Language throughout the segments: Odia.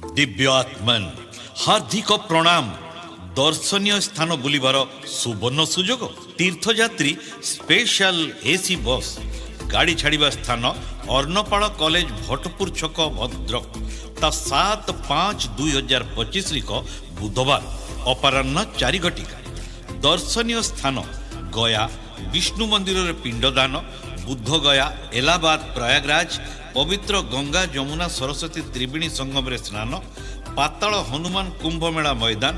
ଦିବ୍ୟ ଆତ୍ମନ୍, ହାର୍ଦ୍ଦିକ ପ୍ରଣାମ। ଦର୍ଶନୀୟ ସ୍ଥାନ ବୁଲିବାର ସୁବର୍ଣ୍ଣ ସୁଯୋଗ। ତୀର୍ଥଯାତ୍ରୀ ସ୍ପେଶାଲ ଏସି ବସ୍। ଗାଡ଼ି ଛାଡ଼ିବା ସ୍ଥାନ ଅର୍ଣ୍ଣପାଳ କଲେଜ, ଭଟପୁର ଛକ, ଭଦ୍ରକ। ତା 7/5/2025 ରିକ ବୁଧବାର ଅପରାହ୍ନ 4 ଘଟିକା। ଦର୍ଶନୀୟ ସ୍ଥାନ ଗୟା, ବିଷ୍ଣୁ ମନ୍ଦିରରେ ପିଣ୍ଡଦାନ, ବୁଦ୍ଧଗୟା, ଏଲାହାବାଦ, ପ୍ରୟାଗରାଜ, ପବିତ୍ର ଗଙ୍ଗା ଯମୁନା ସରସ୍ୱତୀ ତ୍ରିବେଣୀ ସଙ୍ଗମରେ ସ୍ନାନ, ପାତାଳ ହନୁମାନ କୁମ୍ଭମେଳା ମଇଦାନ,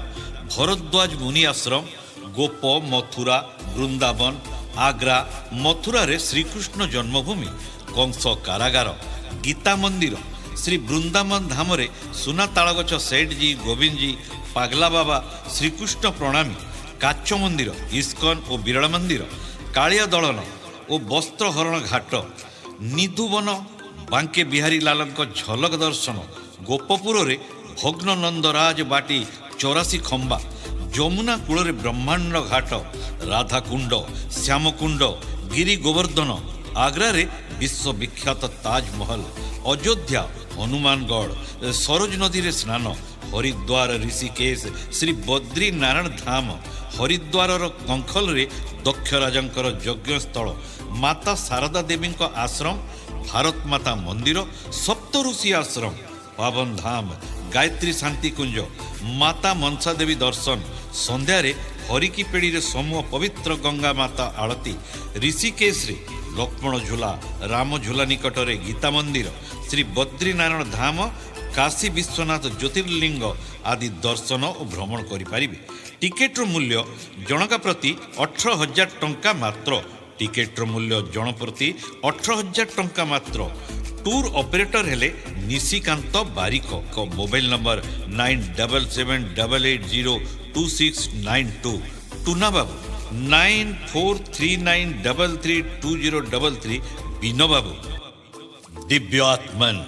ଭରଦ୍ୱାଜ ମୁନି ଆଶ୍ରମ, ଗୋପ, ମଥୁରା, ବୃନ୍ଦାବନ, ଆଗ୍ରା, ମଥୁରାରେ ଶ୍ରୀକୃଷ୍ଣ ଜନ୍ମଭୂମି, କଂସ କାରାଗାର, ଗୀତା ମନ୍ଦିର, ଶ୍ରୀ ବୃନ୍ଦାବନ ଧାମରେ ସୁନା ତାଳଗଛ, ସେଠଜୀ, ଗୋବିନ୍ଦଜୀ, ପାଗଲା ବାବା, ଶ୍ରୀକୃଷ୍ଣ ପ୍ରଣାମୀ, କାଚ ମନ୍ଦିର, ଇସ୍କନ ଓ ବିରଳା ମନ୍ଦିର, କାଳିଆ ଦଳନ ଓ ବସ୍ତ୍ରହରଣ ଘାଟ, ନିଧୁବନ, ବାଙ୍କେ ବିହାରୀ ଲାଲଙ୍କ ଝଲକ ଦର୍ଶନ, ଗୋପପୁରରେ ଭଗ୍ନ ନନ୍ଦରାଜ ବାଟି, 84 ଖମ୍ବା, ଯମୁନା କୂଳରେ ବ୍ରହ୍ମାଣ୍ଡ ଘାଟ, ରାଧାକୁଣ୍ଡ, ଶ୍ୟାମକୁଣ୍ଡ, ଗିରି ଗୋବର୍ଦ୍ଧନ, ଆଗ୍ରାରେ ବିଶ୍ୱବିଖ୍ୟାତ ତାଜମହଲ, ଅଯୋଧ୍ୟା, ହନୁମାନଗଡ଼, ସରୋଜ ନଦୀରେ ସ୍ନାନ, ହରିଦ୍ୱାର, ଋଷିକେଶ, ଶ୍ରୀ ବଦ୍ରୀ ନାରାୟଣ ଧାମ, ହରିଦ୍ୱାରର କଙ୍ଖଲରେ ଦକ୍ଷ ରାଜାଙ୍କର ଯଜ୍ଞସ୍ଥଳ, ମାତା ଶାରଦା ଦେବୀଙ୍କ ଆଶ୍ରମ, ଭାରତ ମାତା ମନ୍ଦିର, ସପ୍ତଋଷି ଆଶ୍ରମ, ପାବନ ଧାମ, ଗାୟତ୍ରୀ ଶାନ୍ତିକୁଞ୍ଜ, ମାତା ମନସା ଦେବୀ ଦର୍ଶନ, ସନ୍ଧ୍ୟାରେ ହରିକି ପେଡ଼ିରେ ସମୂହ ପବିତ୍ର ଗଙ୍ଗା ମାତା ଆଳତୀ, ଋଷିକେଶରେ ଲକ୍ଷ୍ମଣ ଝୁଲା, ରାମ ଝୁଲା ନିକଟରେ ଗୀତା ମନ୍ଦିର, ଶ୍ରୀ ବଦ୍ରୀନାରାୟଣ ଧାମ, କାଶୀ ବିଶ୍ୱନାଥ ଜ୍ୟୋତିର୍ଲିଙ୍ଗ ଆଦି ଦର୍ଶନ ଓ ଭ୍ରମଣ କରିପାରିବେ। ଟିକେଟର ମୂଲ୍ୟ ଜଣକା ପ୍ରତି 18,000 ଟଙ୍କା ମାତ୍ର। ଟିକେଟର ମୂଲ୍ୟ ଜଣ ପ୍ରତି 18,000 ଟଙ୍କା ମାତ୍ର। ଟୁର୍ ଅପରେଟର ହେଲେ Nishikant Barik. Mobile number 9778802692। Tuna babu 9439332033। Bina babu. ଦିବ୍ୟ ଆତ୍ମନ୍।